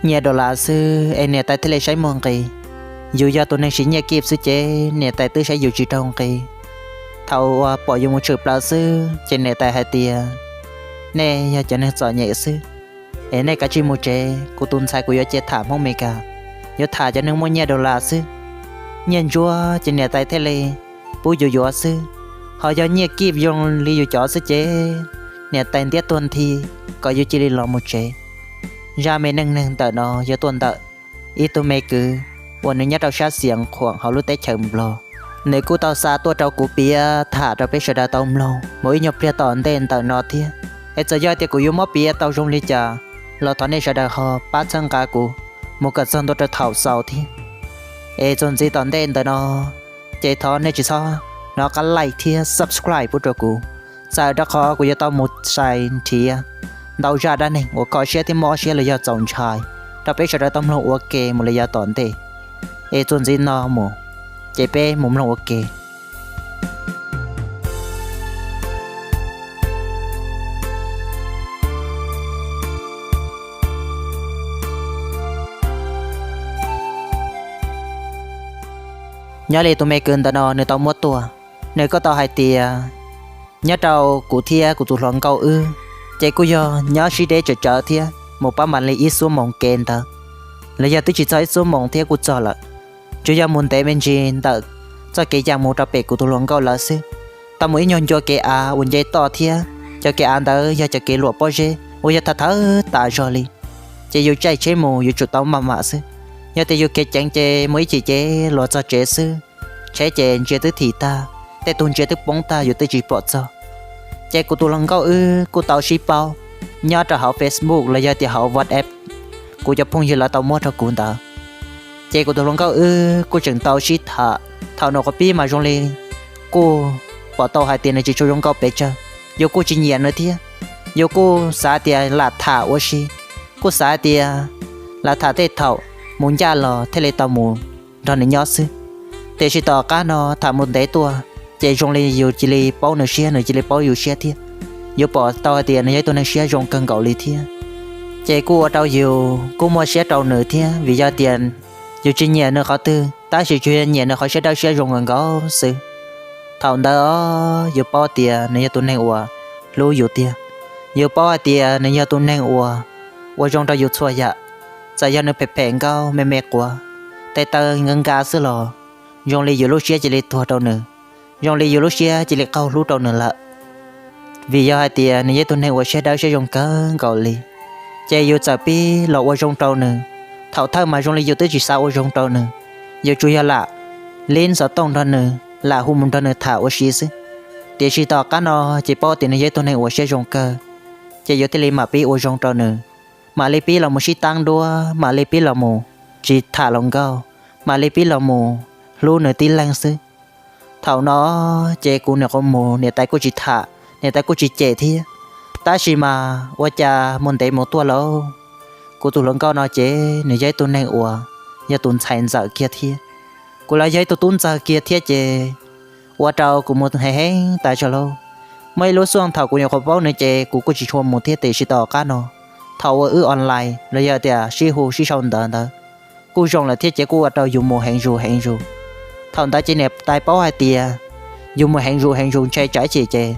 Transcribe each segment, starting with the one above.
nyiaj dollar xwb es niam tais thiaj li saib muaj nqis. Yus yog tus neeg siv nyiaj kib xwb ces niam tais twb saib yus tsis raug nqis. Thaum uas pom yus mus tshwm plaws xwb ces niam tais hais tias, nej yog cov neeg txom nyem xwb, es nej kav tsij mus tsev, kuv tus ntxhais kuv yuav cia tham Hmoob Meskas, yuav tham cov neeg muaj nyiaj dollar xwb. Nyiaj ntsuab ces niam tais thiaj li pub yus yuav xwb, ho yog nyiaj kib zoo li yus cov xwb ces niam tais ntiab tuag nthi kom yus cia li los mus tsev. Zaj me neej neeg ntawm no yog tuaj ntawm ib tug me kwv uas nws nyob rau sab Xias Khuam hauv lub teb chaws Nplog. Nws kuj tau xa tuaj rau kuv piav tham rau peb sawv daws tau mloog mus ib nyuag pliag tom ntej ntawm no thiab. Es txawm yog tias kuv yuav muab piav tau zoo li cas los thov nej sawv daws ho pab txhawb nqa kuv mus kom txog ntua rau thaum xaus thiab. Es txuas ntxiv tom ntej ntawm no ces thov nej tsis txhob hnov qab like thiab subscribe pub rau kuv, txawm rau qhov kuv yuav tau mus sai nrhiav ntau zaj dab neeg uas kho siab thiab mob siab los yog txaus ntshai rau peb sawv daws tau mloog ua ke mus li yav tom ntej. Es txuas ntxiv no mus ces peb mus mloog ua ke. Nyob li tus me kwv ntawm no nws tau muab tuaj, nws kuj tau hais tias nyob rau kuv thiab kuv tus hluas nkauj wb ces kuj yog nyob sib deb tsawv tsawv thiab mus pab mam li ib xuab moos kev ntawd, los yog twb tsis txog ib xuab moos thiab kuj txog lawm. Tsuas yog mus ntev me ntsis ntawm txoj kev yas mus rau pem kuv tus hluas nkauj lawv xwb, tau mus ib nyuag ncua kev av uas nce toj thiab cov kev av ntawd yog cov kev luam pob zeb uas yog thawv thawv tas zog li. Ces yus caij tsheb mus yus tsum tau maj mam xwb, yog tias yus kev ceev ces mus ib chim ces los txog tsev xwb. Tsheb ces ntsia twb thim tag, tej tug ntsia twb poob tag yus twb tsis pom txog. Ces kuv tus hluas nkauj wb kuj tau sib paub nyob rau hauv Facebook los yog tias hauv WhatsApp, kuv cov phooj ywg lawv tau muab rau kuv ntawd. Ces kuv tus hluas nkauj wb kuj tseem tau sib tham, thaum nws quav pib mas zoo li kuj pom tau hais tias nws tsis tshua zoo nkauj pes tsawg, yus kuj tsis nyiam nws thiab. Yus kuj xav tias lam tham ua si, kuj xav tias lam tham tej thaum mus ncaj los thiaj li tau mus nrog nws nyob xwb. Tiam sis tom qab no tham mus ntev tuaj ces zoo li yus cia li paub nws siab, nws cia li paub yus siab thiab. Yus pom tau hais tias nws yog ib tug neeg siab zoo kawg nkaus li thiab. Ces kuj ua rau yus kuj muaj siab rau nws thiab, vim yog tias yus tsis nyiam nws qhov twg tab sis tsuas yog nyiam nws qhov siab dawb siab zoo kawg nkaus xwb. Thaum ntawd yus paub tias nws yog tus neeg uas hlub yus tiag. Yus paub hais tias nws yog tus neeg uas ua zoo rau yus txhua yam. Txawm yog nws phem phem nkauj me me quav, tes taw nka nka xwb los zoo li yus lub siab cia li tuag rau nws, zoo li yus lub siab cia li qaug hlub rau nws lawm. Vim yog hais tias nws yog ib tug neeg uas siab dawb siab zoo kawg nkaus li, ces yus txawm pib los ua zoo rau nws. Thaum thawj mas zoo li yus twb tsis xav ua zoo rau nws, yus tsuas yog lam lib xov tooj nrog nws, lam hu mus nrog nws tham ua si xwb. Tiam sis tom qab no ces paub tias nws yog ib tug neeg uas siab zoo kawg, ces yus thiaj li mam pib ua zoo rau nws, mam li pib los mus sib tab duab, mam li pib los mus tsis tham hluas nkauj, mam li pib los mus hlub nws tib leeg xwb. Thaum no ces kuv nyuam qhuav mus niam tais kuj tsis tham, niam tais kuj tsis cem thiab. Tab sis mas ua cas mus ntev mus tuaj lauj, kuv tus hluas nkauj no ces nws yog ib tug neeg uas yog tus ntxhais ntxawm kiag thiab. Kuv los yog ib tug tub ntxawg kiag thiab ces ua rau kuv mus heev heev tas zog lauj. Muaj ib lub xyoo thaum kuv nyuam qhuav paub nws ces kuv kuj tsis tshua mus thiab, tiam sis tom qab no thaum uas wb online los yog tias sib hu sib sau ntawv ntawd kuj zoo lawm thiab ces kuj ua rau yus mus heev zus heev zus. Thaum ntawd ces niam tais paub hais tias yus mus heev zus heev zus ntshe tsam ib chim ces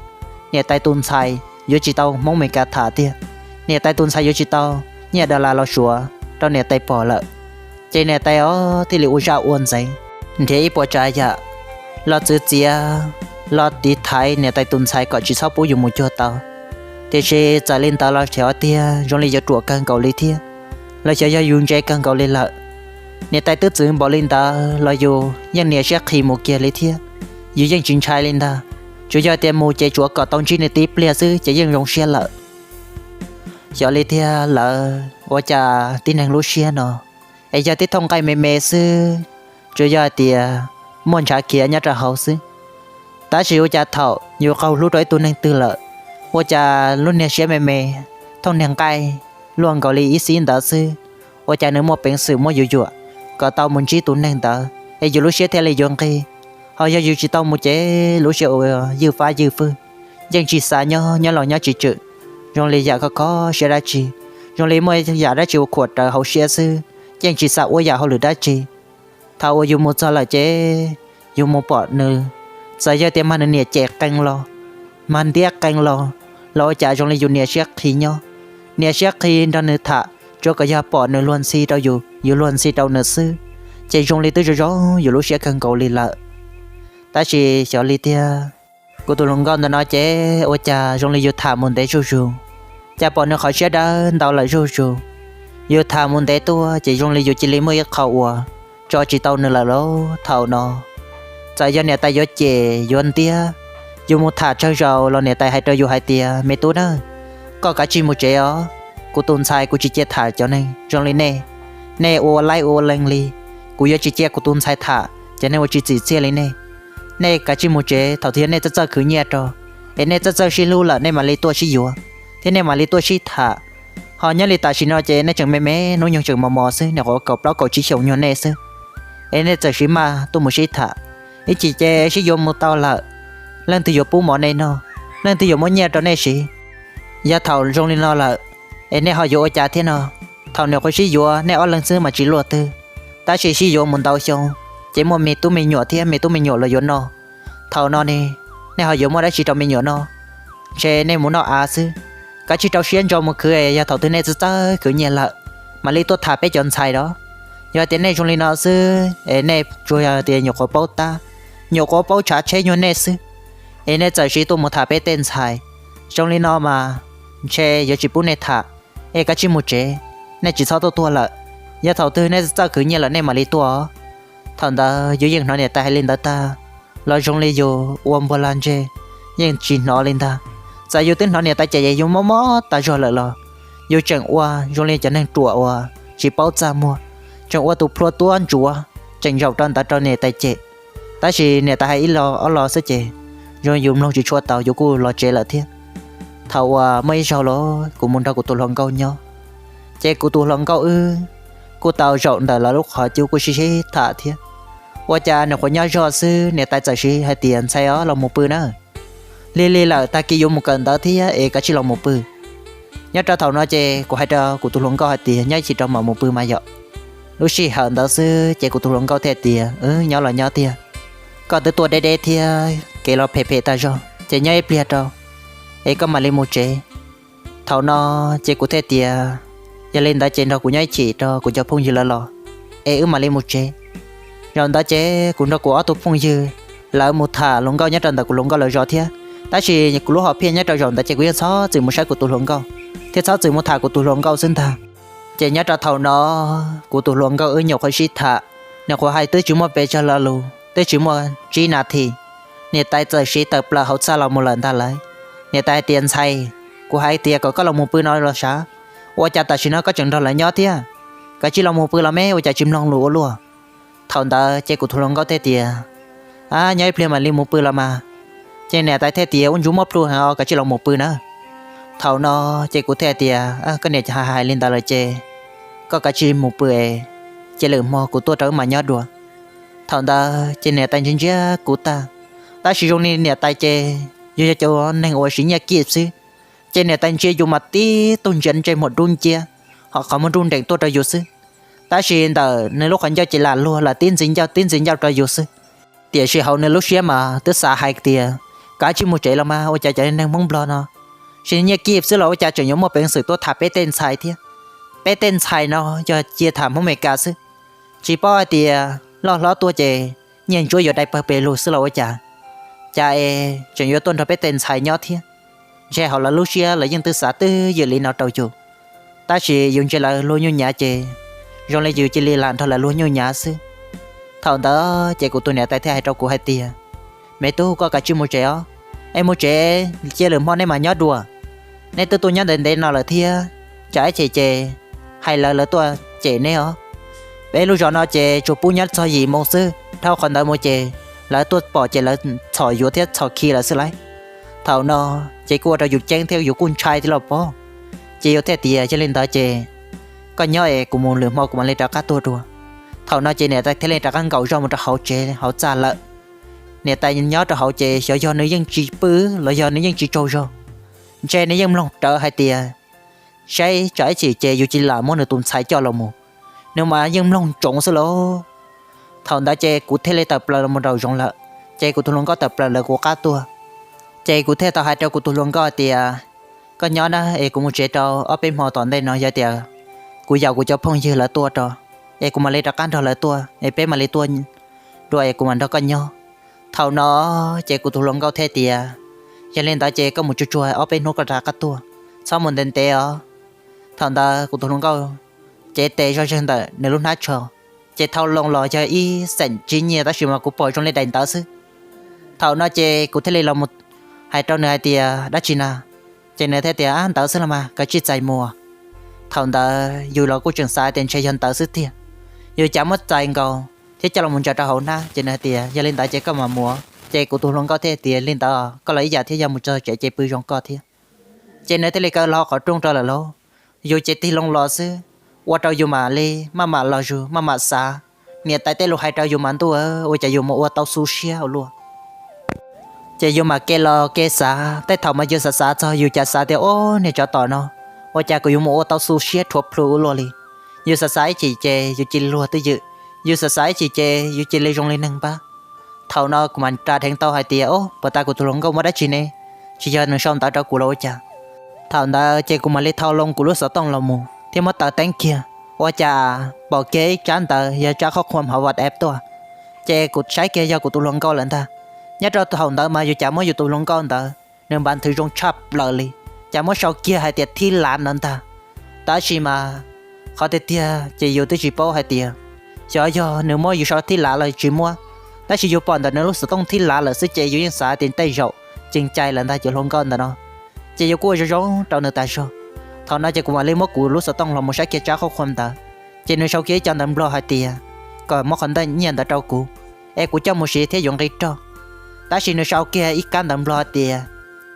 niam tais tus ntxhais yuav tsis tau Hmoob Meskas tham tiag, niam tais tus ntxhais yuav tsis tau nyiaj dollar los suav rau niam tais pom lawm. Ces niam tais os thiaj li ua zaj ua ntxeev, nrhiav ib puas tsav yam los txwv txiav, los tiv thaiv niam tais tus ntxhais kom tsis txhob pub yus mus cuag tau. Tiam sis txawm li ntawd los xyov tiag zoo li yuav ruam kawg nkaus li thiab, los xyov yog yus ntse kawg nkaus li lawm. Niam tais twb txwv npaum li ntawd los yus yeej nias siab qhi mus kiag li thiab, yus yeej tsis ntshai li ntag. Tsuas yog tias mus ces tsuav kom tau ntsib nws tib pliag xwb ces yeej zoo siab lawm. Xyov li thiab lawv ua cas tib neeg lub siab no es yog tib thooj nqaij me me xwb, tsuas yog hais tias muaj ntshav khiav nyob rau hauv xwb. Tab sis ua cas thaum yus qaug hlub rau ib tug neeg twg lawm, ua cas lub niag siab me me, thooj niag nqaij luaj nkaus li ib xib ntawd xwb, ua cas nws muaj peev xwm muab yus yuam kom tau mus ntsib tus neeg ntawd es yus lub siab thiaj li yuav nqig. Ho yog yus tsis tau mus ces lub siab ua ywj fab ywj fwj, yeej tsis xav nyob, nyob los nyob tsis tswm, zoo li yam khov kho siab dab tsi. zoo li muaj yam dab tsi uas khuam rawv hauv siab xwb, yeej tsis xav ua yam hauj lwm dab tsi. Thaum uas yus mus txog lawm ces yus mus pom nws, txawm yog tias mag nws niam cem qee los, mag ntiab qee los, los ua cas zoo li yus niam siab qhi nyob, niam siab qhi nrog nws tham, tsuas kom yog pom nws luag ntxhi rau yus, yus luag ntxhi rau nws xwb, ces zoo li twb zoo zoo yus lub siab kawg nkaus li lawm. Tab sis xyov li tiag, kuv tus hluas nkauj ntawm no ces ua cas zoo li yus tham mus ntev zuj zus, cas pom nws qhov siab dawb ntau lawm zuj zus. Yus tham mus ntev tuaj ces zoo li yus cia li muaj ib qho uas tso tsis tau nws lawm lauj. Thaum no txawm yog niam tais yuav cem yuav ntiab, yus mus tham tsawg zaus los niam tais hais rau yus hais tias, me tub na, koj kav tsij mus tsev os. Kuv tus ntxhais kuv tsis cia tham cov neeg zoo li nej. Nej ua laib ua lees li, kuv yuav tsis cia kuv tus ntxhais tham cov neeg uas tsis txim txiaj li nej. Nej kav tsij mus tsev, thaum twg yog nej txawj txawj khwv nyiaj rau, es nej txawj txawj sib hlub lawm nej mam li tuaj sib yuav, thiab nej mam li tuaj sib tham. Ho nyob li tam sim no ces nej tseem me me, hnub nyoog tseem mos mos xwb, nyuam qhuav kaum plaub kaum tsib xyoos nyuag nej xwb, es nej txawm siv maj tuaj mus sib tham. Ib chim ces sib yuav mus tau lawm, leej twg yuav pub mov nej noj, leej twg yuav muab nyiaj rau nej siv. Yog thaum zoo li no lawm, es nej ho yuav ua cas thiab no? Thaum nyuam qhuav sib yuav nej ob leeg xwb mas tsis luaj twg, tab sis sib yuav mus ntau xyoo, ces muaj me tub me nyuam thiab me tub me nyuam los yuav noj. Thaum no ne, nej ho yuav muab dab tsi rau me nyuam noj? Ntshe nej mus noj av xwb. Kav tsij rau siab ntso mus khwv, yog thaum twg nej txawj txawj khwv nyiaj lawm, mam li tuaj tham peb cov ntxhais os. Yog tias nej zoo li no xwb es nej tsuas yog tias nyuam qhuav paub tab, nyuam qhuav paub tshav tsheb nyuag nej xwb, es nej txawm siv tuaj mus tham peb tej ntxhais zoo li no mas, ntshe yuav tsis pub nej tham. Es kav tsij mus tsev, nej tsis txhob tuaj tuaj lawm. Yog thaum twg nej txawj khwv nyiaj lawm nej mam li tuaj. Thaum ntawd yus yeej hnov niam tais hais li ntawd tag, los zoo li yus ua npuag lag ntseg, yeej tsis hnov li ntag. Txawm yus twb hnov niam tais cem yus mob mob tas zog lawm los yus tseem ua zoo li cov neeg ruam uas tsis paub txaj muag, tseem ua tus plua tuab ntsuav, tseem zaum rau ntawd rau niam tais cem. Tab sis niam tais hais ib lo ob lo xwb ces zoo yus mloog tsis tshua tau, yus kuj los tsev lawm thiab. Thaum uas muaj ib zaug los kuv mus nrog kuv tus hluas nkauj nyob, ces kuv tus hluas nkauj wb kuj tau zaum ntawm lawv lub qhov cub kuj sib sib tham thiab. Ua cas nyuam qhuav nyob zog xwb niam tais txawm siv hais tias, ntxhais os, los mus pw na, lig lig lawm, tag kis yuav mus kawm ntawv thiab es kav tsij los mus pw. Nyob rau thaum no ces kuv hais rau kuv tus hluas nkauj hais tias, nyob ib chim rau mam mus pw mas yom. Lub sij hawm ntawd xwb ces kuv tus hluas nkauj thiaj tias, nyob los nyob tiag, koj twb tuaj deb deb thiab kev los phem phem tag zog ces nyob ib pliag rau, es koj mam li mus tsev. Thaum no ces kuv thiaj tias, yog li ntawd ces nrog kuv nyob ib chim rau kuv cov phooj ywg lawv los, es wb mam li mus tsev. Zaum ntawd ces kuv nrog kuv ob tug phooj ywg lawv mus tham hluas nkauj nyob rau ntawm kuv hluas nkauj lawv zos thiab. Tab sis kuv lub hom phiaj nyob rau zaum ntawd ces kuv yeej txhob txwm mus saib kuv tus hluas nkauj thiab txhob txwm mus tham kuv tus hluas nkauj xwb ntag. Ces nyob rau thaum no, kuv tus hluas nkauj wb nyuam qhuav sib tham, nyuam qhuav hais twb tsis muaj pes tsawg lo lus, twb tsis muaj tsib nas this, niam tais txawm siv tawm plaws hauv txaj los mus lawm ntag lauj. Niam tais hais tias, ntxhais, kuv hais tias kom koj los mus pw no los sav, ua cas tam sim no koj tseem nrog lawv nyob thiab? Kav tsij los mus pw los me, ua cas tsis mloog lus ua luaj? Thaum ntawd ces kuv tus hluas nkauj thiaj tias, a, nyob ib pliag mam li mus pw los mas. Ces niam tais thiaj tias, ua ntsuav muaj plhu heev os, kav tsij los mus pw na. Thaum no ces kuv thiaj tias, koj niam hais li ntawd lawm ces koj kav tsij mus pw es, cia lwm hmo kuv tuaj rau wb mam nyob dua. Thaum ntawd ces niam tais ntsia ntsia kuv tag, tab sis zoo li niam tais ces yus yog cov neeg uas siv nyiaj kij xwb, ces niam tais ntsia yus mas tib tug ntsia ntsej muag dub nciab, ho qhov muag nruj nreem tuaj rau yus xwb. Tab sis ntawm nws lub qhov ncauj ces lam luag lam tib ntxiv ncauj tib ntxiv ncauj rau yus xwb. Tiam sis hauv nws lub siab mas twb xav hais tias, kav tsij mus tsev los mas, ua cas cov neeg Hmoob Nplog no siv nyiaj kij xwb los ua cas tseem yuav muaj peev xwm tuaj tham peb tej ntxhais thiab? Peb tej ntxhais no yog cia tham Hmoob Amelikas xwb, tsis paub hais tias loj hlob tuaj ces nyiaj ntsuab yuav dai pawg pes lug xwb los ua cas, cas es tseem yuav tuaj nrog peb tej ntxhais nyob thiab. Ntshe hauv lawv lub siab lawv yeej twb xav twb ywm li no rau yus, tab sis yus ntsia lawv luag nyuj nyav ces zoo li yus cia li lam nrog lawv luag nyuj nyav xwb. Thaum ntawd ces kuv tus niam tais thiaj hais rau kuv hais tias, me tub, koj kav tsij mus tsev os, es mus tsev, cia lwm hmo nej mam nyob dua. Nej twb tuaj nyob ntev ntev no lawm thiab, cas ib chim ces hais lawv lawv tuaj cem neb os. Peb lub zos no ces tsuas pub nyob txog yim moo xwb, dhau qhov ntawd mus ces lawv tuaj pom ces lawv txhom yuav thiab txhom khi lawv xwb lauj. Thaum no ces kuj ua rau yus ceeb thiab yus kuj ntshai thiab los pob. Ces yus thiaj tias, yog li ntawd ces koj nyob es kuv mus, lwm hmo kuv mam li rov qab tuaj dua. Thaum no ces niam tais thiaj li rov qab nkaum zog mus rau hauv tsev hauv txaj lawm. Niam tais nyob rau hauv ces xyov yog nws yeej tsis pw los yog nws yeej tsis tsaug zog, ntshe nws yeej mloog rawv hais tias saib tsam ib chim ces yus tsis lam muab nws tus ntxhais coj los mus, nws mas yeej mloog ntsoov xwb lauj. Thaum ntawd ces kuv thiaj li tawm plaws los mus nraum zoov lawm, ces kuv tus hluas nkauj tawm plaws lawv kuv qab tuaj. Ces kuv thiaj tau hais rau kuv tus hluas nkauj tias, koj nyob na es kuv mus tsev rau ob peb hmo tom ntej no, yog tias kuv yaum kuv cov phooj ywg lawv tuaj rau, es kuv mam li rov qab nrog lawv tuaj es peb mam li tuaj dua es kuv mam nrog koj nyob. Thaum no ces kuv tus hluas nkauj thiaj tias, yog li ntawd ces koj mus tsuag tsuag ob peb hnub koj rov qab tuaj, txhob mus ntev ntev os. Thaum ntawd kuv tus hluas nkauj cev tes zog zeeg ntawm nws lub hnab tsho, ces thau loo los yog ib xeem tsib nyiaj tab sis mas kuv pom zoo li daim ntawv xwb. Thaum no ces kuv thiaj li los mus hais rau nws hais tias, dab tsi na? Ces nws thiaj tias, ntawv xwb los mas, kav tsij txais mus. Thaum ntawd yus los kuj tseem xav tias ntshe yog ntawv xwb tiag, yus cas muab txais nkaus thiab coj los mus ntsaws rau hauv hnab, ces nws hais tias, yog li ntawd ces koj mam mus. Ces kuv tus hluas nkauj thiaj tias, li ntawd koj los ib yam thiab, yog mus txog tsev ces pw zoo koj thiab. Ces nws thiaj li kaw los qhov rooj rau lawm lauj. Yus ces tig loo los xwb, ua rau yus mam li maj mam los zus maj mam xav, niam tais tej lus hais rau yus mas ntuj, ua cas yus mus ua tau xu siab ua luaj. Ces yus mam kev los kev xav, tej thaum mas yus xav xav txog yus cas xav tias, o, niag tsov tom no, ua cas kuv yuav mus ua tau xu siab rhuav plhu ua luaj li. Yus xav xav ib chim ces yus cia li luag twj ywm, yus xav xav ib chim ces yus cia li zoo li neeg npab. Thaum no kuv mam ra dheev tau hais tias, o, puas tas kuv tus hluas nkauj muab dab tsi ne, tsis yog nws sau ntawv rau kuv los ua cas. Thaum ntawd ces kuv mam li thau loo kuv lub xov tooj los mus thiab muab taws teeb kiag, ua cas pom kiag ib tsab ntawv yog tsab qhob qhuam hauv WhatsApp tuaj. Ces kuv saib kiag yog kuv tus hluas nkauj lawm ntag. Nyob rau thaum ntawd mas yus cas muab yus tus hluas nkauj ntawd nws npav nthwv zoo tshaj plaws li, cas muab sau kiag hais tias thib lav no ntag. Tab sis mas qhov tiag tiag ces yus twb tsis paub hais tias xyov yog nws muab yus sau thib lav los tsis muab, tab sis yus pom ntawm nws lub xov tooj thib lav lawm xwb ces yus yeej xav tias tej zaum ceev cai lawm ntag cov hluas nkauj ntawm no. Ces yus kuj ua zoo zoo rau nws tas zog. Thaum no ces kuv mam li muab kuv lub xov tooj los mus saib kiag tsab qhob qhuam ntawd, ces nws sau kiag ib co ntawv Nplog hais tias kom muab qhov ntawm nyiaj ntawd rau kuv, es kuv coj mus siv thiab yuav nqi roj. Tab sis nws sau kiag ib kab ntawv Nplog hais tias,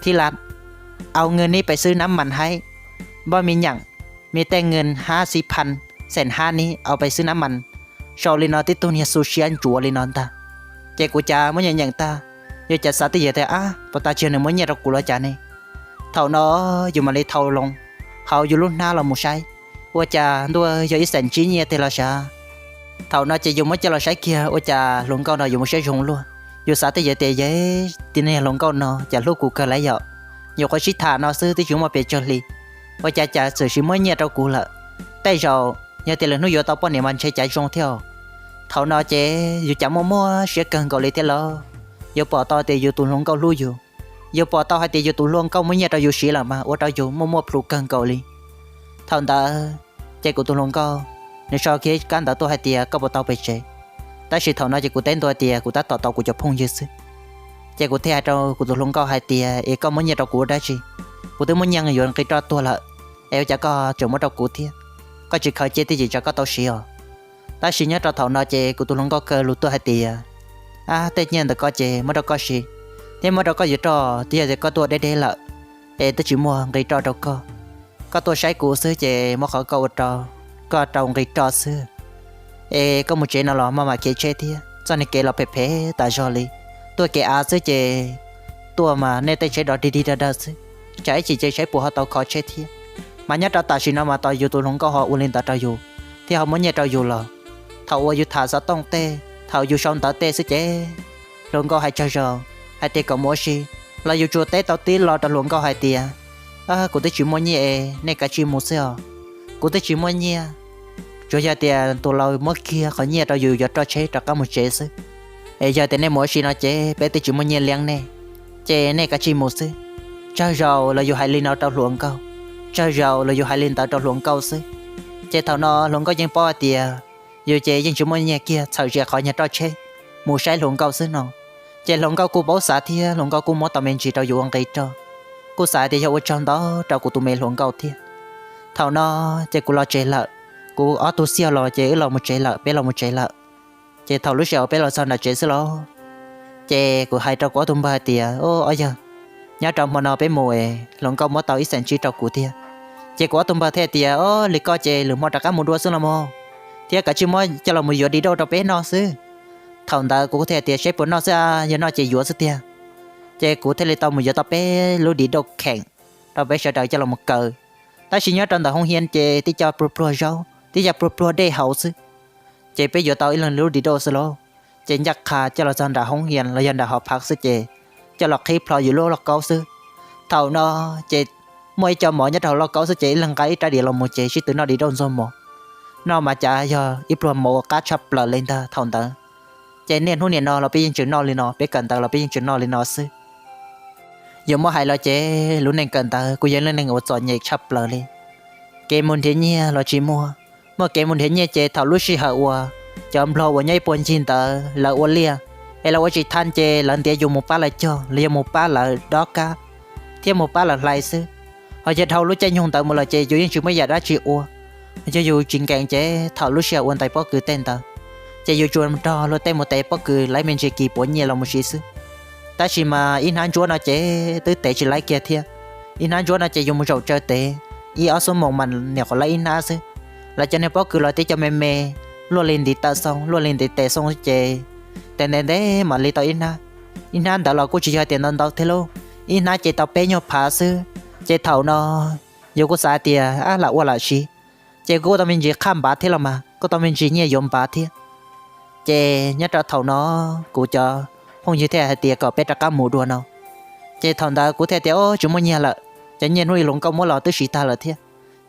thib lav, au ngwj nib pes xwb nab mas haib, npoj mi nyam, mi tej ngwj hab xib phan, xeem hab nib au pes xwb nab mas, sau li no tib tug niag xu siab ntsuav li no ntag. Ces kuv cas muab nyeem nyeem tag, yus cas xav twj ywm tias, ab, puas tas tsis yog nws muab nyiaj rau kuv los cas ne? Thaum no yus mam li thau loo hauv yus lub hnab los mus saib, ua cas ntuj, yog ib xeem tsib nyiaj tiag los sav. Thaum no ces yus muab coj los saib kiag ua cas hluas nkauj no yuav mus siab zoo luaj. Yus xav twj ywm tias, yeej, niag hluas nkauj no cas hlub kuv kawg lawm yom. Nyuam qhuav sib tham no xwb twb tsis muaj pes tsawg hli, ua cas cas txawm sim muab nyiaj rau kuv lawm. Tej zaum yog tias lwm hnub yuav tau poj niam mas ntshe cas zoo thiab. Thaum no ces yus cas muaj muaj siab kawg nkaus li thiab lauj. Yus pom tau tias yus tus hluas nkauj hlub yus, yus pom tau hais tias yus tus hluas nkauj muab nyiaj rau yus siv lawm mas ua rau yus muaj muaj plhus kawg nkaus li. Thaum ntawd ces kuv tus hluas nkauj nws sau kiag kab ntawv tuaj hais tias, koj puas tau pem tsev? Tab sis thaum no ces kuv teb ntua tias kuv tab tom tau kuv cov phooj ywg xwb. Ces kuv thiaj hais rau kuv tus hluas nkauj hais tias, es koj muab nyiaj rau kuv ua dab tsi? Kuv twb muab nyiaj yuav nqi roj tuag lawm, es ua cas koj tseem muab rau kuv thiab? Koj tsis khaws cia twj ywm tsam koj tau siv os. Tab sis nyob rau thaum no ces kuv tus hluas nkauj kaw lus tuaj hais tias, ab, tej nyiaj ntawm koj ces muab rau koj siv thiab muab rau koj yuav roj, twb yog tias koj tuaj deb deb lawm es twb tsis muaj nqi roj rau koj. Koj tuaj saib kuv xwb ces muab qhov koj ua rau, koj rau nqi roj xwb. Es koj mus tsev no los maj mam khiav tsheb thiab, txoj niag kev los phem phem tas zog li. Tuaj kev av xwb ces tuaj mas nej tej tsheb dov dig dig dag dag xwb, tsam ib chim ces saib puas ho tau kho tsheb thiab. Mas nyob rau tam sim no mas tos yus tus hluas nkauj ho ua li ntawd rau yus thiab ho muab nyiaj rau yus los. Thaum uas yus tham xov tooj tej, thaum yus sau ntawv tej xwb ces hluas nkauj hais tsawg zaus hais tias kom mus ua si los yus tsuas teb tau tib lo rau hluas nkauj hais tias, kuv twb tsis muaj nyiaj es nej kav tsij mus xwb os. Kuv twb tsis muaj nyiaj, tsuas yog tias tus laus muab kiag qhov nyiaj rau yus yuav roj tsheb rov qab mus tsev xwb. Es yog tias nej mus ua si no ces peb twb tsis muaj nyiaj liab nej, ces nej kav tsij mus xwb. Tsawg zaus los yus hais li no rau hluas nkauj, tsawg zaus los yus hais li ntawd rau hluas nkauj xwb. Ces thaum no hluas nkauj yeej paub hais tias yus ces yeej tsis muaj nyiaj kiag txhawm zem qhov nyuag roj tsheb mus saib hluas nkauj xwb no. Ces hluas nkauj kuj paub xav thiab hluas nkauj kuj muab tau me ntsis rau yus ua nqi roj, kuj xav tias yog ua tsaug ntau rau kuv tus me hluas nkauj thiab. Thaum no ces kuv los tsev lawm, kuv ob tug xiaj los ces wb los mus tsev lawm, peb los mus tsev lawm. Ces thaum lub sij hawm peb los txog nram tsev xwb los, ces kuv hais rau kuv ob tug npawg hais tias, o, ob yawg, nyob rau hmo no peb mus es hluas nkauj muab tau ib xeem tsib rau kuv thiab. Ces kuv ob tug npawg thiaj tias, o, li koj ces lwm hmo rov qab mus dua xwb los mog, thiab kav tsij muab coj los mus yuav di dauj rau peb noj xwb. Thaum ntawd kuv thiaj tias seb puas noj xwb, yog noj ces yuav xwb tiag. Ces kuv thiaj li tau mus yuav tau peb lub di dauj kheem rau peb sawv daws coj los mus kaw. Tab sis nyob rau ntawm hoob hias ces tib co pluag pluag zaub, tib co pluag pluag dej haus xwb, ces peb yuav tau ib leeg lub di dauj xwb lauj. Ces ncaj qha coj los txog nram hoob hias los yog nram hov phav xwb ces coj los qhib plho yus lub lauj kaub xwb. Thaum no ces muaj ib co mov nyob rau hauv lauj kaub xwb ces ib leeg nqa ib rab diav los mus ces sib tw noj di dauj ntxuag mov. Noj mas cav yog ib pluag mov uas qab tshaj plaws li ntag thaum ntawd. Ces niaj hnub nim no los peb yeej tseem noj li no, peb kawm ntawv los peb yeej tseem noj li no xwb. Yuav muab hais los ces lub neej kawm ntawv kuj yog lub neej uas txom nyem tshaj plaws li. Kev mus nrhiav nyiaj los tsis muaj, muaj kev mus nrhiav nyiaj ces thaum lub sij hawm uas cov nplog uas nyob ib puag ncig ntawd lawv ua liaj es lawv ua tsis thaj ces lawv ntiav yus mus pab lawv cog los yog mus pab lawv dob kab thiab mus pab lawv hlais xwb. Ho yog dhau lub caij nyoog ntawd mus lawm ces yus yeej tsis muaj yam dab tsi ua. Yog yus tsis nkees ces thaum lub sij hawm ua ntais pob kws tej ntawd ces yus tsuas nrog luag tej mus tes pob kws laib me ntsis kis puav nyiaj los mus siv xwb. Tab sis mas ib hnab ntsuab no ces twb tev tsis laib kiag thiab. Ib hnab ntsuab no ces yus mus zaum tsawv tev ib ob xuab moos mas nyuam qhuav laib ib hnab xwb. Lawv cov niag pob kws los tib co me me, luaj li ntiv taw xoo, luaj li ntiv tes xoo ces tes ntev ntev mam li tau ib hnab. Ib hnab ntawd los kuj tsis yog tias ntau ntau thiab lauj, ib hnab ces tau peb nyuag phav xwb. Ces thaum no yus kuj xav tias ab lam ua lam siv, ces kuj tau me ntsis qhaj npav thiab los mas kuj tau me ntsis nyiaj yuav npav thiab. Ces nyob rau thaum no kuv cov phooj ywg thiaj hais tias kom peb rov qab mus dua no. Ces thaum ntawd kuv thiaj tias o tsis muaj nyiaj lawm, cov nyiaj hnub ib hluas nkauj muab los twb siv tag lawm thiab.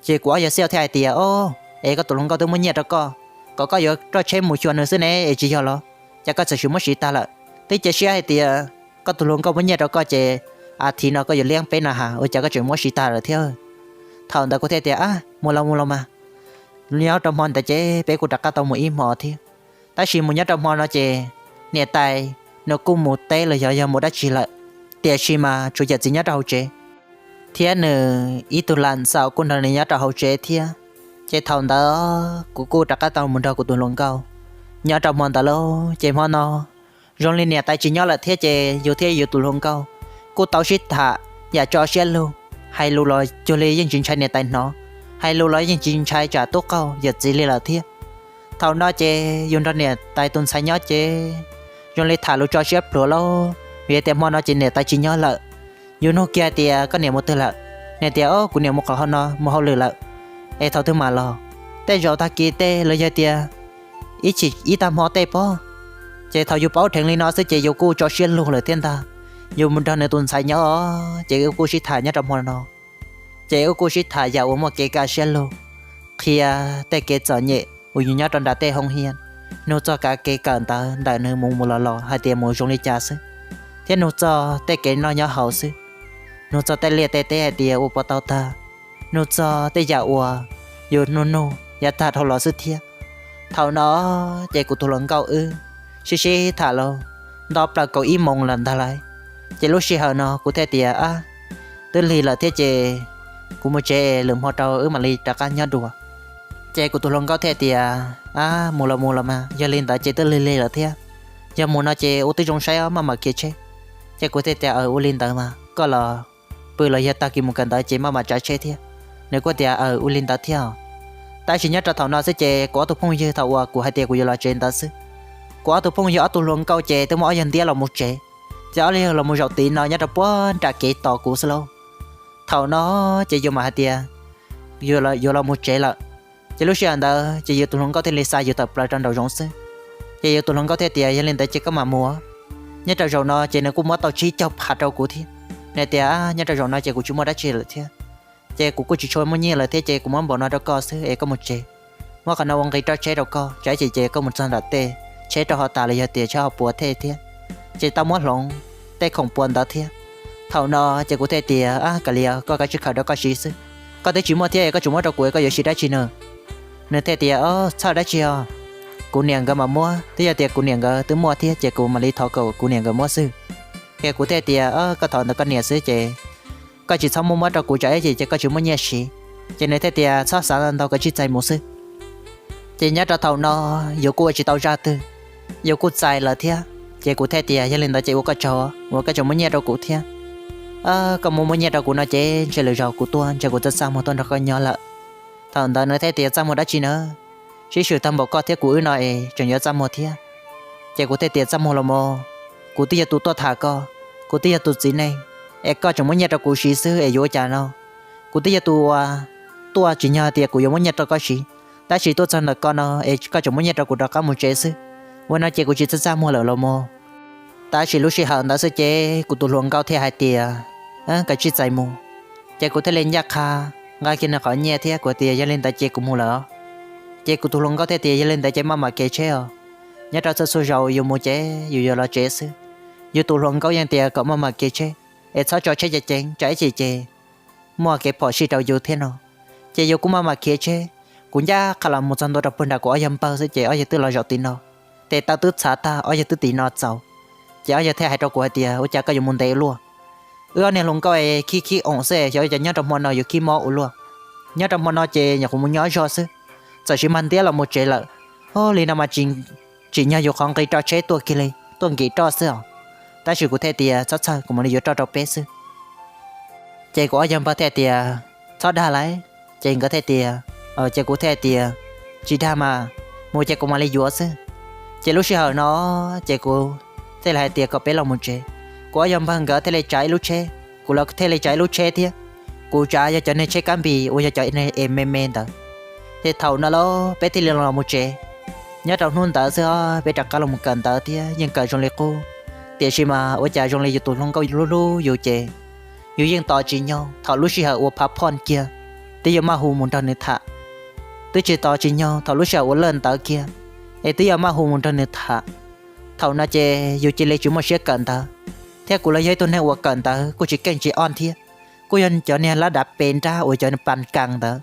Ces kuv ob yawg xiaj thiaj hais tias o es koj tus hluas nkauj twb muab nyiaj rau koj, kom koj yuav roj tsheb mus xyuas nws xwb ne es tsis yog los? Cas koj txawm sis muab siv tag lawm? Twb cia siab hais tias koj tus hluas nkauj muab nyiaj rau koj ces a thiv no koj yuav liab peb no has, ua cas koj tseem muab siv tag lawm thiab? Thaum ntawd kuv thiaj tias a mus los mus los mas. Nyob rau hmo ntawd ces peb kuj rov qab tau mus ib hmo thiab. Tab sis mus nyob rau hmo no ces niam tais nws kuj mus teb los yog yog mus dab tsi lawm, tiam sis mas tsuas yawm txiv nyob rau hauv tsev thiab nws ib tug lam ntxaus kuj nrog nws nyob rau hauv tsev thiab. Ces thaum ntawd kuv kuj rov qab tau mus nrog kuv tus hluas nkauj nyob rau hmo ntawd lauj. Ces hmo no zoo li niam tais tsis nyob lawm thiab ces yus thiab yus tus hluas nkauj kuj tau sib tham yam tso siab lug, hais lus los cuag li yeej tsis ntshai niam tais hnov, hais lus los yeej tsis ntshai tsam tub qaug yawm txiv li lawm thiab. Thaum no ces yus nrog niam tais tus ntxhais nyob ces zoo li tham lus tso siab plhuav lauj, vim tias hmo no ces niam tais tsis nyob lawm. Yus nug kiag tias koj niam mus twg lawm? Nws tias o kuv niam mus qhov hauv no mus hauj lwm lawm. Es thaum twg mam los? Tej zaum tag kis tej los yog tias ib chim ib tag hmo tej pob. Ces thaum yus paub dheev li no xwb ces yus kuj tso siab lug lawm thiab ntag. Yus mus nrog nws tus ntxhais nyob ces wb kuj sib tham nyob rau hmo no. Ces wb kuj sib tham yam uas muaj kev kaj siab lug, qhia tej kev txom nyem uas yus nyob rau nram tej hoob hias, nug txog kav kev kawm ntawv ntawm nws mus mus los los hais tias mus zoo li cas xwb, thiab nug txog tej kev noj nyob haus xwb, nug txog tej liaj tej teb hais tias ua puas tau tag, nug txog tej yam uas yus nug nug yav tag dhau los xwb thiab. Thaum no ces kuv tus hluas nkauj wb sib sib tham los nto plaws kaum ib moos lawm ntag lauj. Ces lub sij hawm no kuv thiaj tias a twb lig lawm thiab ces kuv mus tsev es lwm hmo rau wb mam li rov qab nyob dua. Ces kuv tus hluas nkauj thiaj tias a mus los mus los mas, yog li ntawd ces twb lig lig lawm thiab, yog mus no ces ua twb zoo saib os maj mam khiav tsheb. Ces kuv thiaj tias aws ua li ntawd mas koj los pw los yog tag kis mus kawm ntawv ces maj mam tsav tsheb thiab. Nws kuj tias aws ua li ntawd thiab os. Tab sis nyob rau thaum no xwb ces kuv ob tug phooj ywg thaum uas kuv hais tias kuv yuav los tsev ntawd xwb, kuv ob tug phooj ywg ob tug hluas nkauj ces twb muab ob yawg ntiab los mus tsev, ces ob yawg los mus zaum tid no nyob rau puag nram kev tos kuv xwb lauj. Thaum no ces yus mam hais tias yuav los mus tsev lawm. Ces lub sij hawm ntawd ces yus tus hluas nkauj thiaj li xa yus tawm plaws rau nraum zoov xwb. Ces yus tus hluas nkauj thiaj tias yog li ntawd ces koj mam mus. Nyob rau zaum no ces nws kuj muab tau tsib caug phav rau kuv thiab. Nws tias nyob rau zaum no ces kuv tsis muaj dab tsi lawm thiab, ces kuv kuj tsis tshua muaj nyiaj lawm thiab ces kuv muab npaum no rau koj xwb es koj mus tsev. Muab qhov no ua nqi roj tsheb rau koj, tsam ib chim ces koj mus txog nram tej tsheb rau ho tas los yog tias tsheb ho puas thiab thiab, ces tau muab hloov tej khoom puas ntawd thiab. Thaum no ces kuv thiaj tias a kav liam koj kav tsij khaws rau koj siv xwb, koj twb tsis muaj thiab es koj tseem muab rau kuv es koj yuav siv dab tsi na? Nws thiaj tias o txhawj dab tsi os, kuv niam nkawd mam muab, twb yog tias kuv niam nkawd twb muaj thiab ces kuv mam li thov kom kuv niam nkawd muab xwb. Ces kuv thiaj tias koj thov ntawm koj niam xwb ces koj tsis txhob muab muab rau kuv tsam ib chim ces koj tsis muaj nyiaj siv. Ces nws thiaj tias txhob xav ntau, koj tsij txais mus xwb. Ces nyob rau thaum no yus kuj ua tsis tau zaj twg, yus kuj txais lawm thiab. Ces kuv thiaj tias yog li ntawd ces ua koj tsaug uas koj tseem muab nyiaj rau kuv thiab. Koj muab muab nyiaj rau kuv no ces ntshe lwm zaus kuv tuaj ntshe kuv txaj txaj muag tuaj nrog koj nyob lawm. Thaum ntawd nws thiaj tias txaj muag dab tsi na, sib swm tag npaum koj thiab kuv wb no es tseem yuav txaj muag thiab. Ces kuv thiaj tias txaj muag los mas, kuv twb yog tus tuaj tham koj, kuv twb yog tus txiv neej, es koj tseem muab nyiaj rau kuv siv xwb es yuav ua cas no? Kuv twb yog tus uas tuaj tsis yog tias kuv yuav muab nyiaj rau koj siv, tab sis tuaj txog ntawm koj no es koj tseem muab nyiaj rau kuv rov qab mus tsev xwb. Ua no ces kuv tsis txaj txaj muag lawm los mas. Tab sis lub sij hawm ntawd xwb ces kuv tus hluas nkauj thiaj hais tias, Kav tsij txais mus. Ces kuv thiaj li ncaj qha nqa kiag nws qhov nyiaj thiab kuv tias, Yog li ntawd ces kuv mus lawm. Ces kuv tus hluas nkauj thiaj tias, Yog li ntawd ces maj mam kev tsheb os. Nyob rau txhua txhua zaus yus mus ces yus yuav los tsev xwb. Yus tus hluas nkauj yeej tias kom maj mam kev tsheb es txhob tso tsheb ceev ceev tsam ib chim ces muaj kev phom sij rau yus thiab no. Ces yus kuj maj mam khiav tsheb. Kuv ncaj qha los mus txog ntua rau puag nram kuv ob yawg npawg xwb ces ob yawg twb los zaum tim no. Tes taw twb txhav tag, ob yawg twb tim no txaus. Ces ob yawg thiaj hais rau kuv hais tias, Ua cas koj yuav mus ntev ua luaj? Wb ob niag hluas nkauj khib khib oom xwb, xyov ua cas nyob rau hmo no yuav khib mob ua luaj. Nyob rau hmo no ces nyuam qhuav mus nyob zog xwb, txawm siv mag ntiab los mus tsev lawm. Ua li no mas tsis, tsim nyog yus qhov nqis roj tsheb tuaj kiag li, tuaj nkim roj xwb os. Tab sis kuv thiaj tias, Txhob txhawj, kuv mam li yuav roj rau peb xwb. Ces kuv ob yawg npawg thiaj tias, Txhob dag lawm. Ces nkawd thiaj tias, ces kuv thiaj tias, Tsis dag mas, mus ces kuv mam li yuav xwb. Ces lub sij hawm no ces kuv thiaj li hais tias kom peb los mus tsev. Kuv ob yawg npawg nkawd thiaj li tsav ib lub tsheb, kuv los thiaj li tsav ib lub tsheb thiab. Kuv tsav yog cov niag tsheb kab npis uas yog cov es me me ntawd. Ces thaum no los peb thiaj li los mus tsev. Nyob rau hnub ntawd xwb peb rov qab los mus kawm ntawv thiab yeej kawm zoo li qub. Tiam sis mas ua cas zoo li yus tus hluas nkauj hlub hlub yus ces yus yeej tos tsis nyoog thaum lub sij hawm uas phav phoj kiag, twb yuav maj hu mus nrog nws tham. Twb tsis tos tsis nyoog thaum lub sij hawm uas lawj ntawv kiag, es twb yuav maj hu mus nrog nws tham. Thaum no ces yus cia li tsis muaj siab kawm ntawv, thiab kuv los yog ib tug neeg uas kawm ntawv kuj tsis keej tsis ob thiab, kuj yog cov niag lab dav pes nrab uas cov pas kas ntawd.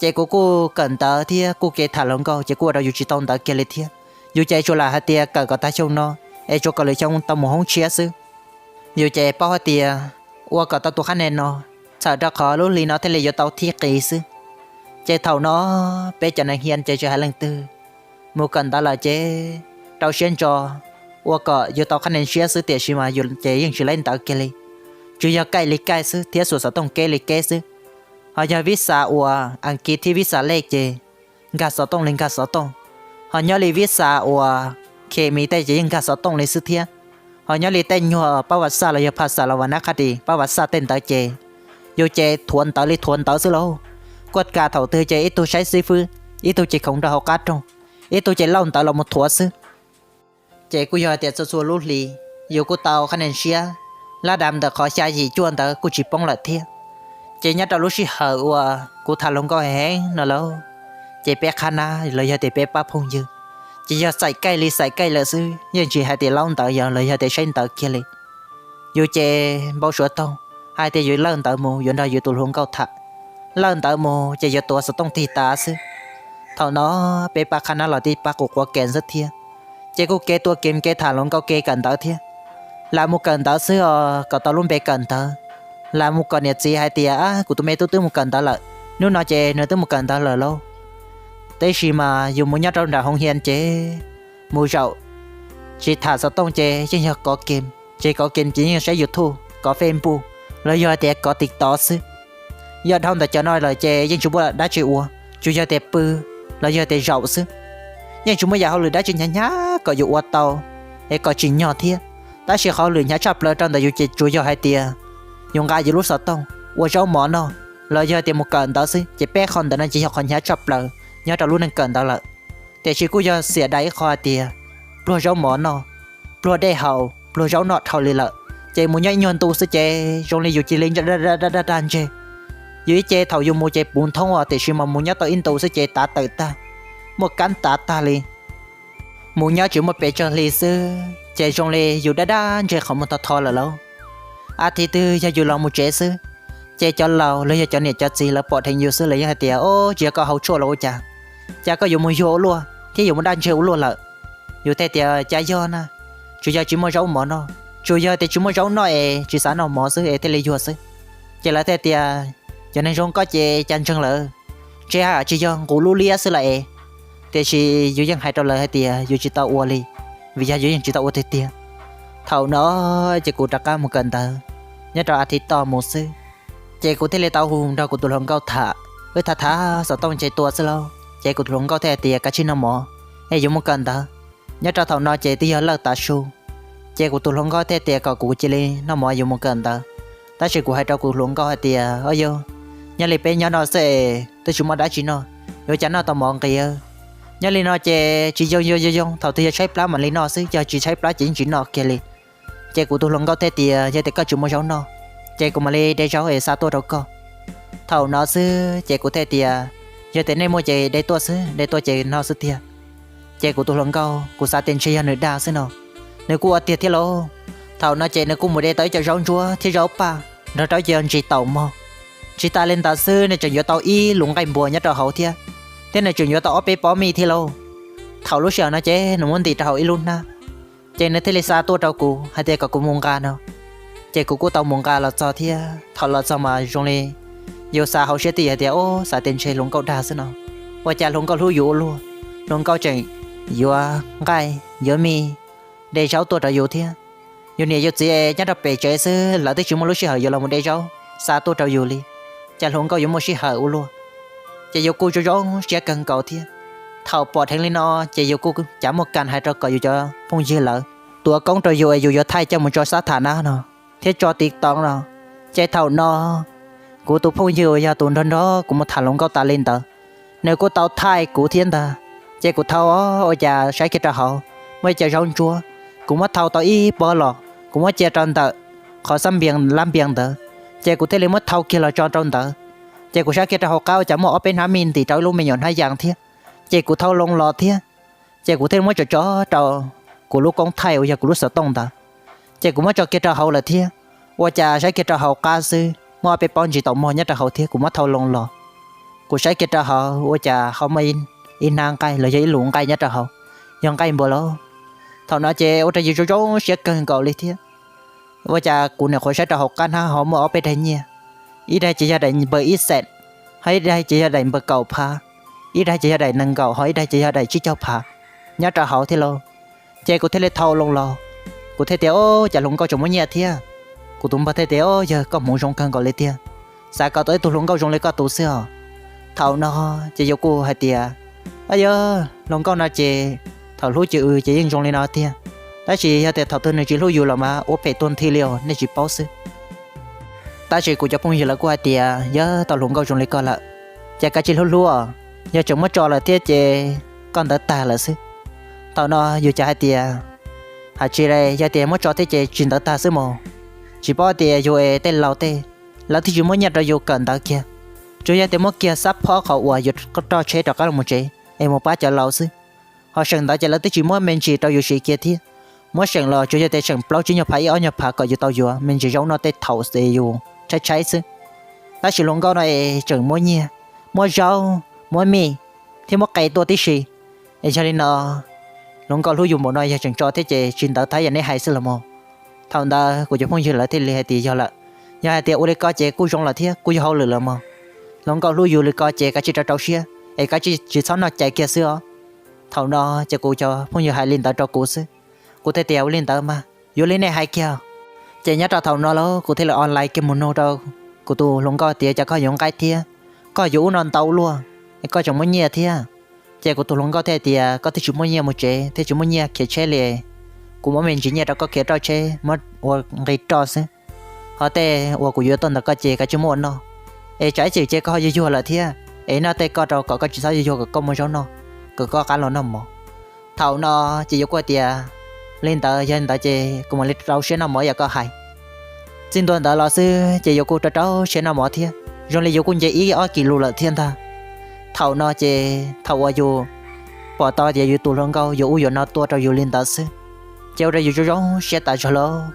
Ces kuv kuj kawm ntawv thiab kuj kev tham hluas nkauj ces kuj ua rau yus tsis tau ntawv kiag li thiab. Yus ces tsuas lam hais tias kawm kom tag xyoo no, es tsuas kom lwm xyoo tau mus hoob tshiab xwb. Yus ces paub hais tias ua kom tau tus qhab nia no, txhawm rau qhov lub hli no thiaj li yuav tau thib qis xwb. Ces thaum no peb cov neeg hia ces tsis hais leej twg, mus kawm ntawv lawm ces rau siab ntso, ua kom yuav tau qhab nia tshiab xwb tiam sis mas yus ces yeej tsis laib ntawv kiag li. Tsuas yog kaij li kaij xwb thiab xuas xov tooj keb li keb xwb. Ho yog vib xa uas Askiv thiab vib xa lej ces nkag xov tooj li nkag xov tooj. Ho nyob li vib xa uas Khemis tej ces yeej nkag xov tooj li xwb thiab. Ho nyob li tej nyuag pab vas xaj los yog pha xas los vas nab qha dis pab vas xaj tej ntawd ces yus ces thuav ntawv li thuav ntawv xwb lauj. Kuj kav thaum twg ces ib tug saib xib fwb, ib tug ces khoov rau hauv qab rooj, ib tug ces lauj ntawv los mus thuav xwb. Ces kuj yog hais tias txhua txhua lub hli yus kuj tau qhab nia tshiab, lab dam ntawm qhov xya yim cuaj ntawd kuj tsis poob lawm thiab. Ces nyob rau lub sij hawm uas kuv tham hluas nkauj heev no lauj, ces peb qhab nab los yog tias peb pab phooj ywg, ces yog xaim kaij li xaim kaij lawm xwb, yeej tsis hais tias lauj ntawv yog los yog tias saib ntawv kiag li. Yus ces npau suav toog hais tias yus lawj ntawv mus yuav nrog yus tus hluas nkauj tham, lawj ntawv mus ces yuav tuav xov tooj tig tav xwb. Thaum no peb pab qhab nab los tib pab quav quav kev xwb thiab, ces kuj kev tuav kev kev tham hluas nkauj kev kawm ntawv thiab. Lam mus kawm ntawv xwb os, kom tau lub npe kawm ntawv. Lam mus kom niam txiv hais tias, Kuv tus me tub twb mus kawm ntawv lawm, hnub no ces nws twb mus kawm ntawv lawm lauj. Tab sis mas yus mus nyob rau nram hoov hia ces mus zaum, tsis tham xov tooj ces yeej yog kov kem, ces kov kem ces yeej saib YouTube, kov Facebook, los yog hais tias kov TikTok xwb. Yog dhau ntawm cov no lawm ces yeej tsis muaj dab tsi ua, tsuas yog tias pw los yog tias zaum xwb. Yeej tsis muaj yam hauj lwm dab tsi hnyav hnyav kom yus ua tau es kom tsim nyog thiab. Tab sis qhov hauj lwm hnyav tshaj plaws rau ntawm yus ces tsuas yog hais tias yus nqa yus lub xov tooj ua zaub mov noj los yog tias mus kawm ntawv xwb, ces peb qho ntawd no ces yog qhov hnyav tshaj plaws nyob rau lub neej kawm ntawv lawm. Tiam sis kuj yog xiam dais ib qho hais tias pluag zaub mov noj, pluag dej haus, pluag zaub noj dhau li lawm, ces mus nyob ib nyuag ntu xwb ces zoo li yus cia li daj daj ntseg. Yus ib ce thaum yus mus ces puv ntoob os, tiam sis mas mus nyob tau ib ntu xwb ces tav tawm tag, muaj kab tav tag li. Mus nyob tsis muaj pes tsawg hli xwb ces zoo li yus daj daj ntseg qhov muag tho tho lawm lauj. A thiv twg yog yus los mus tsev xwb, ces cov laus los yog cov niam cov txiv lawv pom dheev yus xwb lawv yeej hais tias, Ob, tsis yog koj hau tshuaj los ua cas, cas koj yuav mus yuag ua luaj thiab yuav mus daj ntseg ua luaj lawm? Yus thiaj tias, Cas yog na, tsuas yog tsis muaj zaub mov noj, tsuas yog tias tsis muaj zaub noj es tsis xav noj mov xwb es thiaj li yuag xwb. Ces lawv thiaj tias, Cov neeg zoo koj ces cas ntseeg lawm, ntshe tsis yog nqus lub liab xwb lawm es. Tiam sis yus yeej hais rau lawv hais tias yus tsis tau ua li, vim yog yus yeej tsis tau ua tiag tiag. Thaum no ces kuv rov qab mus kawm ntawv, nyob rau a thiv toj mus xwb, ces kuv thiaj li tau hu nrog kuv tus hluas nkauj tham. Wb tham tham xov tooj ces tua xwb lauj, ces kuv tus hluas nkauj thiaj hais tias, Kav tsij noj mov es yuav mus kawm ntawv. Nyob rau thaum no ces twb yog lawj tav su, ces kuv tus hluas nkauj thiaj tias kom kuv cia li noj mov yuav mus kawm ntawv. Tab sis kuv hais rau kuv hluas nkauj hais tias, Ob, yog Nyob li peb nyob no xwb es twb tsis muaj dab tsi noj, yuav cas noj tau mov nqis. Nyob li no ces tsis yoo yoo yoo, thaum twg yog tshaib plab mam li noj xwb, yog tsis tshaib plab ces yeej tsis noj kiag li. Ces kuv tus hluas nkauj thiaj tias, yog tias koj tsis muaj zaub noj, ces kuv mam li de zaub es xa tuaj rau koj. Thaum no xwb ces kuv thiaj tias, yog tias nej muaj ces de tuaj xwb, de tuaj ces noj xwb tiag. Ces kuv tus hluas nkauj, kuv xav tias ntshe yog nws dag xwb no, nws kuj ua tiag thiab lauj. Thaum no ces nws kuj mus de tau ib co zaub ntsuab thiab zaub paj nrog rau cov ntsis taum mog. Tsis tas li ntawd xwb, nws tseem yuav tau ib lub nqaij npua nyob rau hauv thiab, thiab nws tseem yuav tau ob peb pob mij thiab lauj. Thaum lub sij hawm no ces nws muab ntim rau hauv ib lub hnab, ces nws thiaj li xa tuaj rau kuv hais tias kom kuv mus nqa no. Ces kuv kuj tau mus nqa los txog thiab. Thaum los txog mas zoo li yus xav hauv siab twj ywm hais tias, ub, xav tias ntshe hluas nkauj dag xwb no, ua cas hluas nkauj hlub yus ua luaj, hluas nkauj tseem yuav nqaij yuav mij de zaub tuaj rau yus thiab. Yus niam yus txiv nyob rau pem tsev xwb, lawv twb tsis muaj lub sij hawm yuav los mus de zaub xa tuaj rau yus li, cas hluas nkauj yuav muaj sij hawm ua luaj. Ces yus kuj zoo zoo siab kawg nkaus thiab. Thaum pom dheev li no, ces yus kuj cav muaj kas hais rau kom yus cov phooj ywg lawv tuav koob rau yus es yus yuav thaij coj mus tso xab tham nab no thiab tso TikTok no. Ces thaum no kuv tus phooj ywg uas yog tus nrog nrog kuv mus tham hluas nkauj tas li ntawd, nws kuj tau thaij kuv thiab ntag. Ces kuv thau, ua cas saib kiag rau hauv muaj ib co zaub ntsuab, kuv muab thau tau ib pob los kuv muab cia rau ntawm qhov xab npias lab npias ntawd, ces kuv thiaj li muab thau kiag los tso rau ntawd. Ces kuv saib kiag rau hauv qab ua cas muaj ob peb hnab mij ntim rau ib lub me nyuam hnab yas thiab, ces kuv thau loo los thiab. Ces kuv thiaj li muab tso tso rau kuv lub koob thaij uas yog kuv lub xov tooj ntawd. Ces kuv muab tso kiag rau hauv lawm thiab, ua cas saib kiag rau hauv qab xwb muaj ob peb pob ntsis taum mog nyob rau hauv thiab, kuv muab thau loo los. Kuv saib kiag rau hauv ua cas ho muaj ib hnab nqaij los yog ib lub nqaij nyob rau hauv, yog nqaij npua lauj. Thaum no ces ua rau yus zoo zoo siab kawg nkaus li thiab. Ua cas kuv nyuam qhuav saib rau hauv qab hnab ho muaj ob peb daim nyiaj, ib daim ces yog daim npawb ib xees, ho ib daim ces yog daim npawb kaum phav, ib daim ces yog daim nees nkaum, ho ib daim ces yog daim tsib caug phav nyob rau hauv thiab lauj. Ces kuv thiaj li thau loo los, kuv thiaj tias, ub, cas hluas nkauj tseem muaj nyiaj thiab. Kuv tus npawg thiaj tias, yog koj hmoov zoo kawg nkaus li tiag, xav kom tau ib tug hluas nkauj zoo li koj tus xwb os. Thaum no ces yus kuj hais tias, ab, yog hluas nkauj no ces thaum hlub ces yeej zoo li no tiag, tab sis yog tias thaum twg nws tsis hlub yus los mas ua phem tuag nthi li os, nej tsis paub xwb. Tab sis kuv cov phooj ywg lawv kuj hais tias, yog tau hluas nkauj zoo li koj lawm, ces kav tsij hlub hlub, yog tseem muab tso lawm thiab ces koj ntawd tag lawm xwb. Thaum no yus cas hais tias, hais tsis li, yog tias muab tso thiab ces tsis ntawd tag xwb mog. Tsis paub tias yus es tej laus tej, lawv twb tsis muab nyiaj rau yus kawm ntawv kiag, tsuas yog tias muab kiag xab phob qhov uas yus roj tsheb rov qab los tsev es mus pab cov laus xwb. Ho seem ntawv ces lawv twb tsis muab me ntsis rau yus siv kiag thiab, muab seem los tsuas yog tias seem plaub tsib nyuag phav ib ob nyuag phav kom yus tau yuav me ntsis zaub noj tej thaum es yus tshaib tshaib xwb. Tab sis hluas nkauj no es tseem muab nyiaj, muab zaub, muab mij, thiab muab qe tuaj tib si. Es yog li no, hluas nkauj hlub yus npaum no yog tseem tso thiab ces tsis ntawd tag yam neb hais xwb los mog. Thaum ntawd kuv cov phooj ywg lawv thiaj li hais tias, yog lawm, yog hais tias ua li ko ces kuj zoo lawm thiab kuj yog hauj lwm lawm mog. Hluas nkauj hlub yus li ko ces kav tsij rau rau siab es kav tsij tsis txhob noj cai kiag xwb os. Thaum no ces kuv cov phooj ywg hais li ntawd rau kuv xwb, kuv thiaj tias, ua li ntawd mas yog li nej hais kiag. Ces nyob rau thaum no lauj, kuv thiaj li online kiag mus nug rau kuv tus hluas nkauj tias, cas koj yuav nqaij thiab, koj yuav ub no ntau luaj, es koj tseem muaj nyiaj thiab? Ces kuv tus hluas nkauj thiaj tias, koj twb tsis muaj nyiaj mus tsev thiab tsis muaj nyiaj khiav tsheb li, kuv muab me ntsis nyiaj rau koj khiav roj tsheb muab ua nqi roj xwb. Ho tej uas kuv yuav tuaj ntawm koj ces kav tsij muab ua noj. Es tsam ib chim ces koj ho yuag yuag lawm thiab, es noj tej koj rau kom koj tsis txhob yuag yuag kom koj muaj zaub noj, kom koj rov qab los noj mov. Thaum no ces yus kuj tias, li ntawd yog li ntawd ces kuv mam li rau siab noj mov yam koj hais. Txij ntua ntawd los xwb ces yus kuj rau rau siab noj mov thiab, zoo li yus kuj nce ib ob kis lus lawm thiab ntag. Thaum no ces thaum uas yus pom tau tias yus tus hluas nkauj yuav ub yuav no tuaj rau yus li ntawd xwb, ces ua rau yus zoo zoo siab tas zog lauj.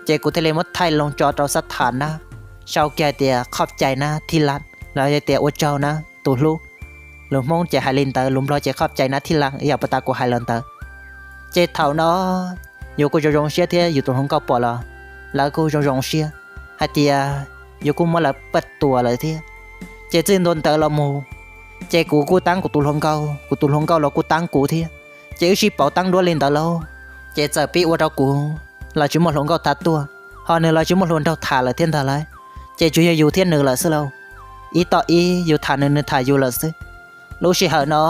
Ces kuv thiaj li muab thaij loo tso rau xab tham na, sau kiag hais tias, khob cai na thib laj, los yog tias ua tsaug na tus hlub. Lus Hmoob ces hais li ntawd, lus Nplog ces khob cai na thib laj, ib yam puas tas kuv hais los ntawd. Ces thaum no yus kuj zoo zoo siab thiab yus tus hluas nkauj pom los lawv kuj zoo zoo siab hais tias yus kuj muab lawv paj tuas lawm thiab. Ces txij ntua ntawd los mus, ces kuv kuj taab kuv tus hluas nkauj, kuv tus hluas nkauj los kuj taab kuv thiab. Ces wb sib pauv taab duab li ntawd lauj. Ces txawm pib ua rau kuv los tsis muaj hluas nkauj tham tuaj, ho nws los tsis muaj hluas nraug tham lawm thiab ntag lauj. Ces tsuas yog yus thiab nws lawm xwb lauj. Ib toj ib, yus tham nws, nws tham yus lawm xwb. Lub sij hawm no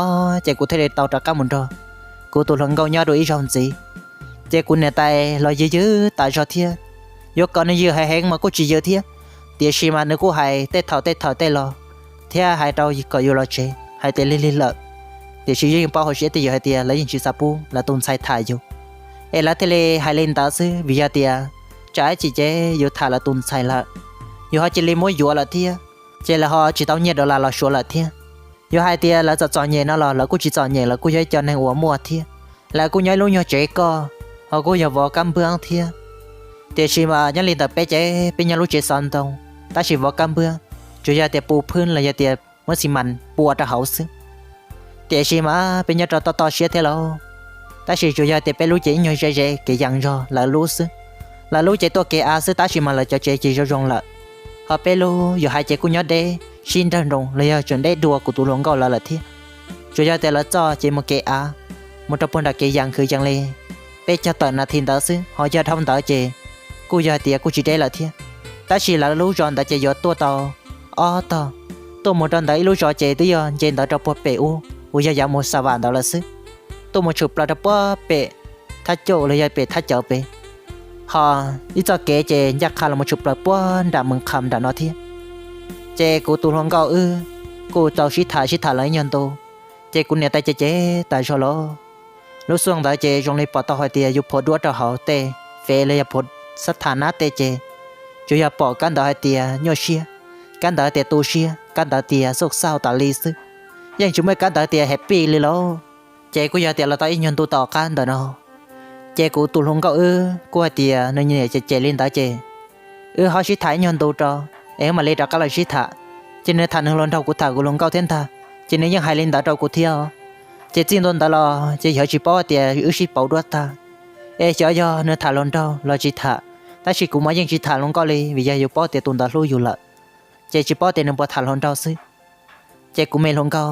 ces kuv thiaj li tau rov qab mus nrog kuv tus hluas nkauj nyob dua ib zaug ntxiv. Ces kuv niam tais los yws yws tas zog thiab, yuav kom nws yws heev heev mas kuj tsis yws thiab, Tiam sis mas nws kuj hais tej thaum tej thaum tej los thiab hais rau kom yus los tsev hais tias lig lig lawm, tiam sis yus yeej paub hauv siab tias yus hais tias lawv yeej tsis xav pub lawv tus ntxhais tham yus. Es lawv thiaj li hais li ntawd xwb vim yog tias tsam ib chim ces yus tham lawv tus ntxhais lawm, yus ho cia li muab yuav lawm thiab, ces lawv ho tsis tau nyiaj dollar los suav lawm thiab. Yus hais tias lawv txom txom nyem no los lawv kuj tsis txom nyem, lawv kuj yog ib co neeg uas muaj thiab, lawv kuj nyob ib lub nyuag tsev koj, ho kuj yog vov kab npwb thiab. Tiam sis mas nyob li ntawm peb ces peb nyob lub tsev xov ntoo, tab sis vov kab npwb, tsuas yog tias pus phwb los yog tias muab xi mas pua rau hauv xwb. Tiam sis mas peb nyob rau toj toj siab thiab lauj, tab sis tsuas yog tias peb lub ces ib nyuag ze ze kev yees zog lawv lub xwb. Lawv lub ces tuaj kev av xwb tab sis mas lawv cov tsev ces zoo zoo lawm. Ho peb lub yus hais ces kuj nyob deb sib nrawg nroos los yog tseem deb dua kuv tus hluas nkauj lawv lawm thiab. Tsuas yog tias lawv txoj ces mus kev av, mus rau puag nram kev yees kwv yees li peb caug tawm nas this ntawd xwb, ho yog dhau ntawd ces kuj yog hais tias kuj tsis deb lawm thiab. Tab sis lawv lub zos ntawd ces yuav tuaj tau ob tog, tuaj mus rau ntawd ib lub zos ces twb yog nce ntawd rau puag pem ub uas yog yav mus Xa Vam ntawd lawm xwb. Tuaj mus tshwm plaws rau puag pem thab cauj los yog pem thab cawv pem, ho ib txoj kev ces ncaj qha los mus tshwm plaws puag nram Mees Qham nram no thiab. Ces kuv tus hluas nkauj wb kuj tau sib tham sib tham los ib nyuag ntu, ces kuv niam tais ces cem tas zog lawm. Lub xyoo ntawd ces zoo li pom tau hais tias yus phuav duab rau hauv tej fev los yog phuav xab tham nab tej ces tsuas yog pom kab ntawv hais tias nyuaj siab, kab ntawv tias tu siab, kab ntawv tias xauj xauj tas li xwb, yeej tsis muaj kab ntawv tias happy li lauj. Ces kuj yog tias los tau ib nyuag ntu tom qab ntawm no, ces kuv tus hluas nkauj wb kuj hais tias nws niam cem cem li ntawd ces wb ho sib tham ib nyuag ntu rau, es wb mam li rov qab los sib tham. Ces nws tham nws hluas nraug, kuv tham kuv hluas nkauj thiab ntag. Ces nws yeej hais li ntawd rau kuv thiab. Ces txij ntua ntawd los ces yog tsis paub tias wb sib pauv duab tag, es xyov yog nws tham hluas nraug los tsis tham, tab sis kuv mas yeej tsis tham hluas nkauj li vim yog yus paub tias tus ntawd hlub yus lawm, ces tsis paub tias nws puas tham hluas nraug xwb. Ces kuv me hluas nkauj,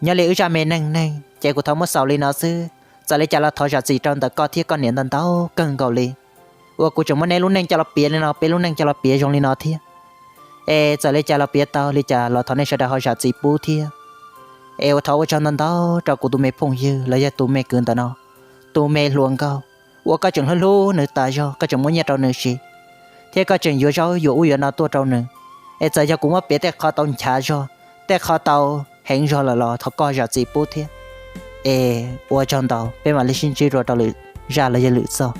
nyob li wb zaj me neej neeg ces kuv thov muab xaus li no xwb. Txawm li cas los thov zam txim rau ntawm koj thiab koj niam ntau ntau kawg nkaus li, uas kuv tseem muab neb lub neej coj los piav li no, peb lub neej coj los piav zoo li no thiab. Es txawm li cas los piav tau li cas los thov nej sawv daws ho zam txim pub thiab. Es ua thov ua tsaug ntau ntau rau kuv tus me phooj ywg los yog tus me kwv ntawm no, tus me hluas nkauj, uas koj tseem hlub hlub nws tas zog, koj tseem muab nyiaj rau nws siv, thiab koj tseem yuav zaub yuav ub yuav no tuaj rau nws. Es txawm yog kuv muab piav tej qhov tau nchav zog, tej qhov tau heev zog lawm los thov koj zam txim pub thiab. Es ua tsaug ntau, peb mam li sib ntsib dua rau lwm zaj los yog lwm txoj.